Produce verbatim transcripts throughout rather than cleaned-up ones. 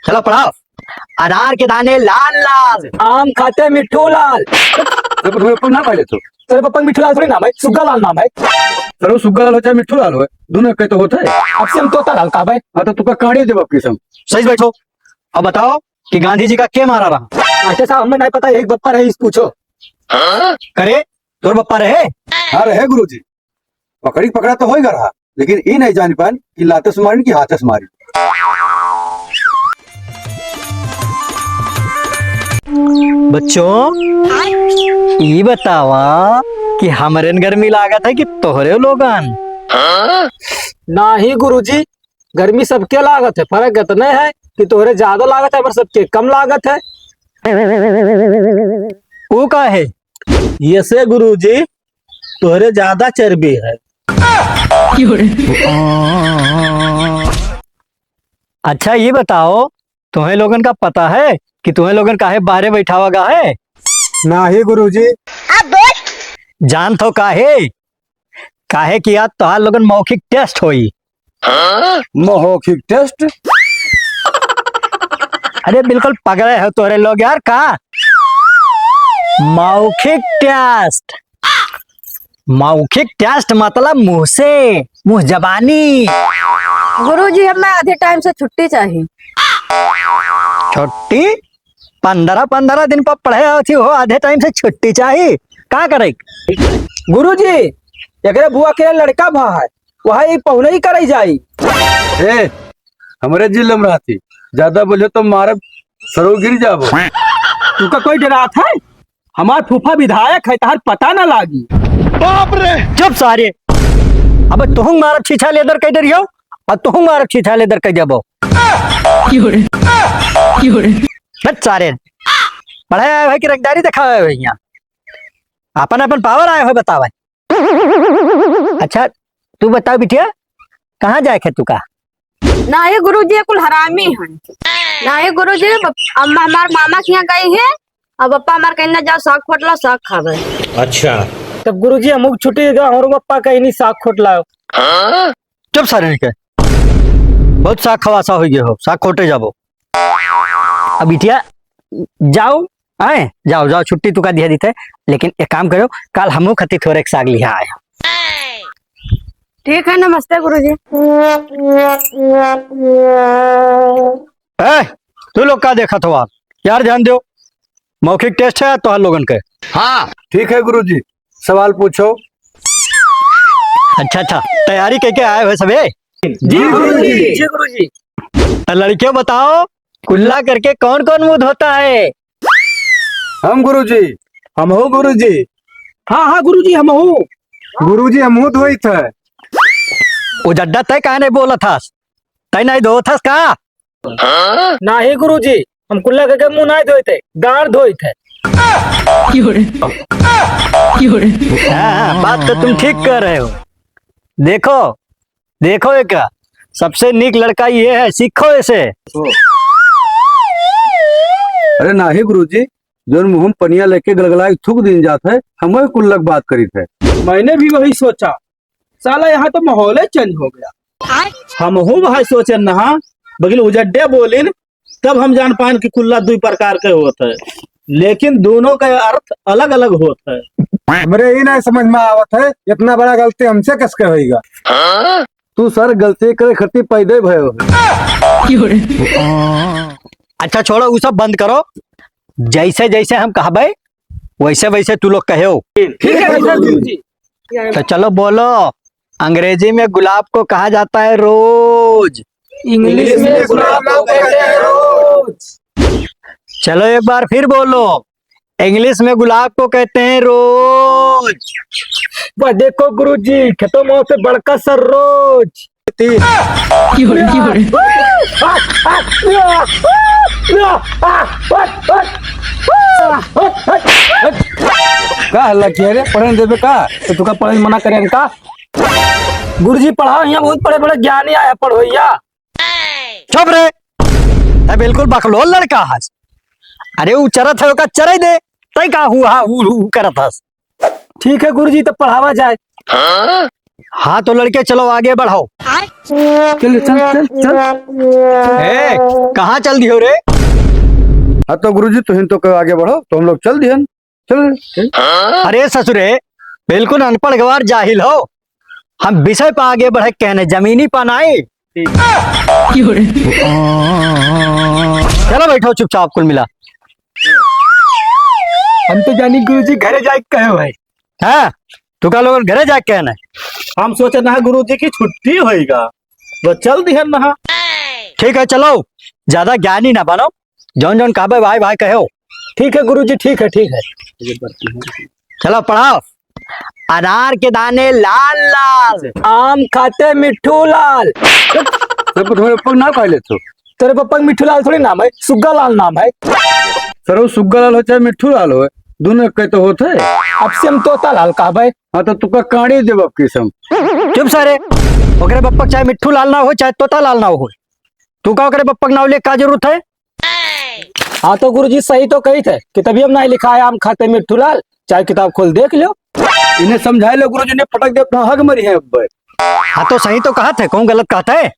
चलो पढ़ाओ। अनार के दाने लाल लाल, आम खाते मिट्ठू लाल। तेरे पप्पा ना पहले तो। तेरे पप्पा का मिट्ठू लाल थोड़ी नाम है, सुग्गा लाल नाम है। चलो सुग्गा लाल हो चाहे मिट्ठू लाल हो, दोनों एक तो होता है। अब से हम तोता लाल का भाई। हाँ तो तुका काढ़ी देबो अब किसम। सही से बैठो। अब बताओ कि गांधी जी का के मारा रहा? मास्टर साहब, हमें नहीं पता, यही बप्पा रहे, इस पूछो। करे, तोर बप्पा रहे? हाँ रहे गुरुजी, पकड़ी पकड़ा तो होइगा रहा, लेकिन ई नहीं जान पान कि लाते से मारिन कि हाथे से मारिन। बच्चों, ई बतावा कि हमरेन गर्मी लागत है कि तोहरे लोगन? नाही गुरुजी, गर्मी सबके लागत है, फर्क इतने है कि तोहरे ज्यादा लागत है, पर सबके कम लागत है। वो का है? ये से गुरुजी, तोहरे ज्यादा चर्बी है। अच्छा, ये बताओ, तुम्हें लोगन का पता है कि तुम्हें लोगन काहे बाहरे बैठावा गा है? नाही गुरुजी। जान तो काहे? काहे कि आज तोहार लोगन मौखिक टेस्ट होई। मौखिक टेस्ट? अरे बिल्कुल पगले हो तोरे लोग यार, का मौखिक टेस्ट? मौखिक टेस्ट मतलब मुंह से, मुंह जबानी। गुरुजी, हमें आधे टाइम से छुट्टी चाहिए। छुट्टी? पंद्रह पंद्रह दिन पर पढ़े होती हो, आधे टाइम से छुट्टी चाहिए, का करे? गुरुजी, एकरे बुआ के लड़का भा है, वहाँ ई पहुनई करे जाई। ए, हमरे जिले में रहती, ज्यादा बोले तो मारब, सरो गिर जाबो। तुका कोई डरात है? हमार फूफा विधायक है, तहार पता ना लागी। बाप रे! चुप सारे, अब तुहूं मारब छीछा लेदर कह डरियो, और तुहूं मारब छीछा लेदर कह देबो। बस सारे, पढ़े आए हो कि रंगदारी दिखावे हो यहाँ? अपन अपन पावर आए हो बतावे। अच्छा, तू बताओ बिटिया, कहाँ जाए खे तू का? नाही गुरुजी, ये कुल हरामी हैं। नाही गुरुजी, बप-, अम्मा हमार मामा के यहाँ गई है, अब पप्पा हमार कहना, "जाओ साग खोट लाओ, साग खावे।" अच्छा। तब गुरुजी, हमहू छुट्टी देगा, हमरो पप्पा कहनी साग खोट लाओ। चुप सारे के, बहुत साग खवासा हो गए हो, साग खोटे जाबो। अब बिटिया जाओ, आए जाओ, जाओ, छुट्टी तुका दिया दीते, लेकिन एक काम करो, काल हमहू खती थोरे एक साग लिहा आए। ठीक है, नमस्ते गुरुजी। ए, तू लोग का देखत हो आप? यार ध्यान दो, मौखिक टेस्ट है तोहर लोगन के। हाँ। ठीक है गुरुजी, सवाल पूछो। अच्छा, अच्छा, तैयारी करके आए हो सबे? जी गुरुजी। जी गुरुजी। तो लड़कियों बताओ, कुल्ला करके कौन कौन मुंह धोता है? हम गुरुजी। हम हो गुरुजी। हाँ, हाँ गुरुजी, हम हो। गुरुजी, हम हो धोइत है। ओ जड्डा, तय काहे नहीं बोलत हस? तय नहीं धोत हस का? नाही गुरुजी, हम कुल्ला करके मुंह नहीं धोइत है, गांड धोइत है। हाँ, हाँ, बात तो तुम ठीक कह रहे हो। देखो, देखो एक, सबसे नीक लड़का ये है, सीखो इसे। अरे नाही गुरुजी, जोन मुंह में पनिया लेके गलगला के थूक दीन जात है, हम वही कुल्लक बात करीत है। मैंने भी वही सोचा, साला यहाँ तो माहौल ही चेंज हो गया। हम हूँ वही सोचन नहा, बगिल उजड्डे बोलिन, तब हम जान पाएन कि कुल्ला दुई प्रकार के होत है, लेकिन दोनों का अर्थ अलग-अलग होत है। हमरे ई नहीं समझ में आवत है, इतना बड़ा गलती हमसे कस के होइगा? तू सर गलती करे खातिर पैदा भयो है। अच्छा छोड़ो, उ सब बंद करो, जैसे जैसे हम कहबे वैसे वैसे तू लोग कहो। ठीक है गुरुजी। तो चलो बोलो, अंग्रेजी में गुलाब को कहा जाता है रोज। इंग्लिश में गुलाब को कहते हैं रोज। चलो एक बार फिर बोलो, इंग्लिश में गुलाब को कहते हैं रोज। वह देखो गुरुजी, खेतों में से बड़का सा रोज। का हल्ला किया रे? पढ़े न देबे का? तो तुका पढ़े मना करे का? गुरुजी पढ़ाओ, यहाँ बहुत बड़े बड़े ज्ञानी आया, पढ़ो यहाँ। चुप रे, तै बिल्कुल बकलोल लड़का हस। अरे ऊ चरत है, ओका चरे दे, तै का हु हा हु हु करत हस? ठीक है गुरुजी, तब पढ़ावा जाए। हाँ तो लड़के चलो आगे बढ़ो। चल, चल, चल, चल। ए, कहाँ चल दियो रे? हाँ तो गुरुजी, तुहिन तो कहो आगे बढ़ो, तो हम लोग चल दिहन। चल, चल। अरे ससुरे, बिल्कुल अनपढ़ गवार जाहिल हो। हम विषय पर आगे बढ़े कहने, जमीनी पर नाई। चलो बैठो चुपचाप कुल मिला। हम तो जानी गुरुजी घरे जाए के कहे भाई। हाँ, तू का लोगन घरे जाए के कहने? हम सोचे ना गुरुजी की छुट्टी होइगा, तो चल दिहन ना। ठीक है, चलो, ज्यादा ज्ञानी ना बनो, जौन जौन कहबे भाई भाई कहो। ठीक है गुरुजी, ठीक है, ठीक है। चलो पढ़ाओ। अनार के दाने लाल लाल, आम खाते मिट्ठू लाल। सब तुम्हारे पप्पा ना कह लेते हो। तेरे पप्पा के मिट्ठू लाल थोड़ी नाम है, सुग्गा लाल नाम है। सर, वो सुग्गा लाल हो चाहे मिट्ठू लाल हो, दोनों एक तो होते हैं। अब से हम तोता लाल कहबे। हाँ, तो तुका कांडी देब अब किसम। चुप सारे, ओकरे पप्पा के चाहे मिट्ठू लाल ना हो, चाहे तोता लाल ना हो, तू का ओकरे पप्पा के नाव ले का जरूरत है? हाँ तो गुरुजी सही तो कही थे कि तभी हम नहीं लिखा है आम खाते मिट्ठू लाल, चाहे किताब खोल देख लो। इन्हें समझाए लो गुरुजी, ने पटक दे अपना हक मरी है अब। हाँ तो सही तो कहा थे, कौन गलत कहा थे?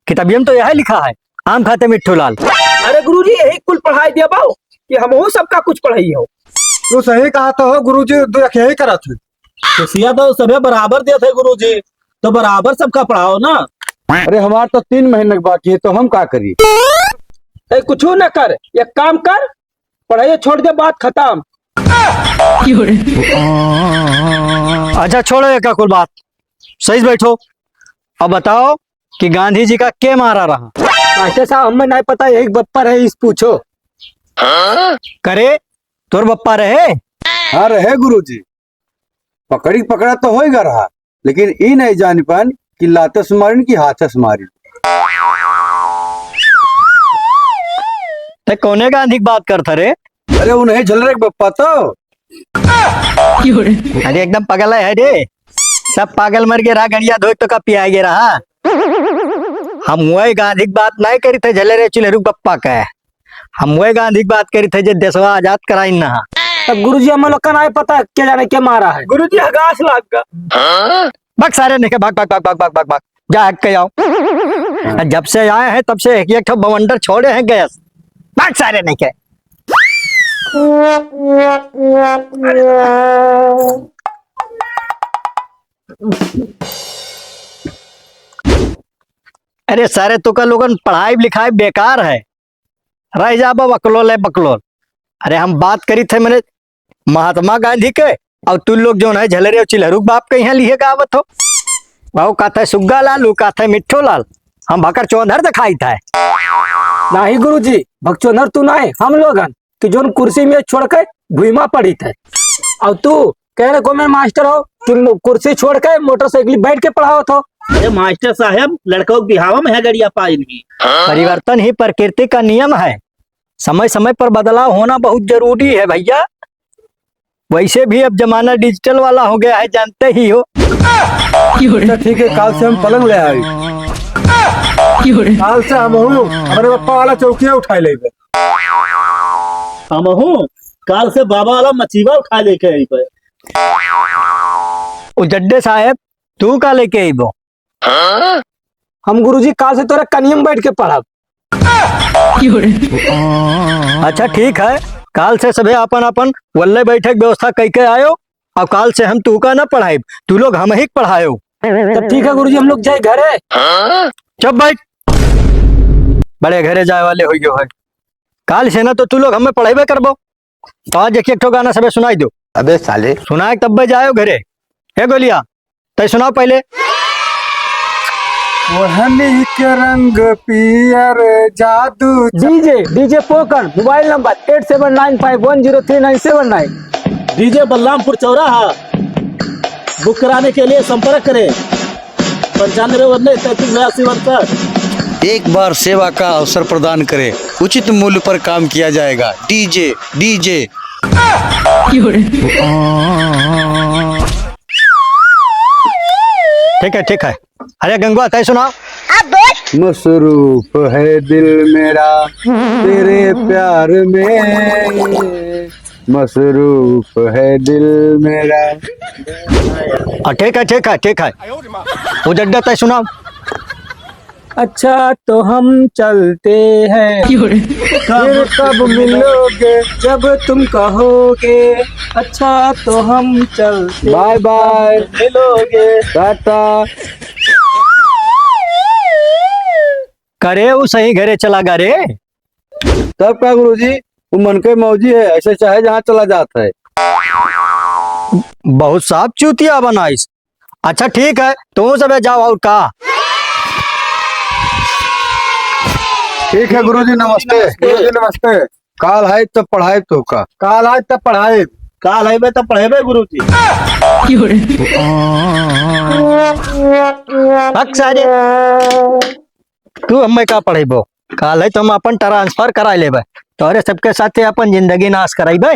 किताबियम तो यह लिखा है, आम खाते मिट्ठू लाल। अरे गुरुजी, यही कुल पढ़ाई दिया बाऊ कि हमहू सबका कुछ पढ़ाई हो। तू सही कहा तो हो गुरुजी, दो एक यही करत है। खुशिया तो सभे बराबर देत है गुरुजी, तो बराबर सबका पढ़ाओ ना। अरे हमार तो तीन महीने के बाकी है, तो हम का करी? ए, कुछ ना कर, एक काम कर, पढ़ाई छोड़ दे, बात खत्म। अच्छा छोड़ो ये का कुल बात, सही से बैठो। अब बताओ कि गांधी जी का के मारा रहा? मास्टर साहब, हमें नहीं पता, यही बप्पा रहे, इस पूछो। करे, तोर बप्पा रहे? हाँ रहे गुरुजी, पकड़ी पकड़ा तो होइगा रहा, लेकिन ई नहीं जान पान कि लाते से मारिन कि हाथे से मारिन। ते कौने गांधी की बात करता रे? अरे उन्हें झलरे के बप्पा तो। अरे एकदम पागल है रे, सब पागल मर गए रहा, गड़िया धोए तो का पिया गए रहा। हम वही गांधी की बात नहीं करी थे झलरे चिलहरू बप्पा का, हम वही गांधी की बात करी थे जे देशवा आजाद कराइन ना। तब गुरुजी हम लोग का नहीं पता के जाने के मारा है। गुरुजी हगास लाग गा। भाग सारे नहीं के, भाग, भाग, भाग। जा हग के आओ। जब से आए हैं तब से एक, एक ठो बवंडर छोड़े हैं गैस। भाग सारे नहीं के। अरे सारे तो का लोगन पढ़ाई लिखाई बेकार है, रह जाबो बकलोल है बकलोल। अरे हम बात करी थे मैंने महात्मा गांधी के, और तू लोग जौन है झलरे और चिलहरू के बाप के यहाँ लिहे का आवत हो। वो कहते सुग्गा लाल, वो कहते मिट्ठू लाल, हम भकर चौंधर दिखाई था। नहीं गुरुजी, भकचोंधर तू नहीं, हम लोगन कि जौन कुर्सी में छोड़ के भुइमा पड़ी थे, और तू कह रहे कौन मास्टर हो, तू कुर्सी छोड़ के मोटरसाइकिल बैठ के पढ़ावत हो। अरे मास्टर साहब, लड़कों के बिहाव में है गड़िया पाइन ही। परिवर्तन ही प्रकृति का नियम है, समय समय पर बदलाव होना बहुत जरूरी है भैया। वैसे भी अब जमाना डिजिटल वाला हो गया है, जानते ही हो। अच्छा ठीक है, काल से हम पलंग ले आई। काल से हम हूँ हमारे पप्पा वाला चौकिया उठाए लेबे। हमहू काल से बाबा वाला मचीवा उठा लेके अइबे। ओ जड्डे साहेब, तू का लेके अइबो? हम गुरुजी काल से तोरा कनियम बैठ के पढ़ब। अच्छा ठीक है, काल से सभे आपन आपन वल्ले बैठे के व्यवस्था कइके आयो, और काल से हम तू का ना पढ़ाइब, तू लोग हम ही के पढ़ायो। तब ठीक है गुरुजी, हम लोग जाए घरे। चुप बैठ, बड़े घरे जाए वाले हो गयो है। काल से ना तो तू लोग हमें पढ़ेबे करबो। तो आज एक एक ठो गाना सबे सुनाई दो। अबे साले। सुनाए तब बे जायो घरे। हे गोलिया, तै सुनाओ पहले। ओढ़नी के रंग पियर जादू। डीजे, डीजे पोकन, mobile number eight seven nine five one zero three nine seven nine. DJ Balrampur चौराहा। बुक कराने के लिए संपर्क करें पंचानवे उन्नीस तैंतीस बयासी उनसठ। एक बार सेवा का अवसर प्रदान करें, उचित मूल्य पर काम किया जाएगा। DJ, DJ. ठीक है, ठीक है। अरे गंगुआ, तय सुनाओ। मसरूफ है दिल मेरा तेरे प्यार में। मसरूफ है दिल मेरा। आ, ठीक है, ठीक है, ठीक है। वो जड्डा तय सुनाओ। अच्छा तो हम चलते हैं। क्यों रे? फिर कब मिलोगे? जब तुम कहोगे। अच्छा तो हम चलते हैं। Bye bye. मिलोगे। टाटा। करे उ सही घरे चला गा रे। तब का गुरुजी, उ मन के मौजी है, ऐसे चाहे जहाँ चला जात है। बहुत साफ चूतिया बनाइस। अच्छा ठीक है, तुम सब जाओ और का। ठीक है गुरुजी, नमस्ते। गुरुजी नमस्ते। काल आए तब पढ़ाए तो का। काल आए तब पढ़ाए। काल आए तब पढ़ेबे गुरुजी। हक सारे। तू हमें का पढ़ेबो? काल है तो हम अपन transfer कराए लेबे, तोरे सबके साथे अपन जिंदगी नाश कराइबे।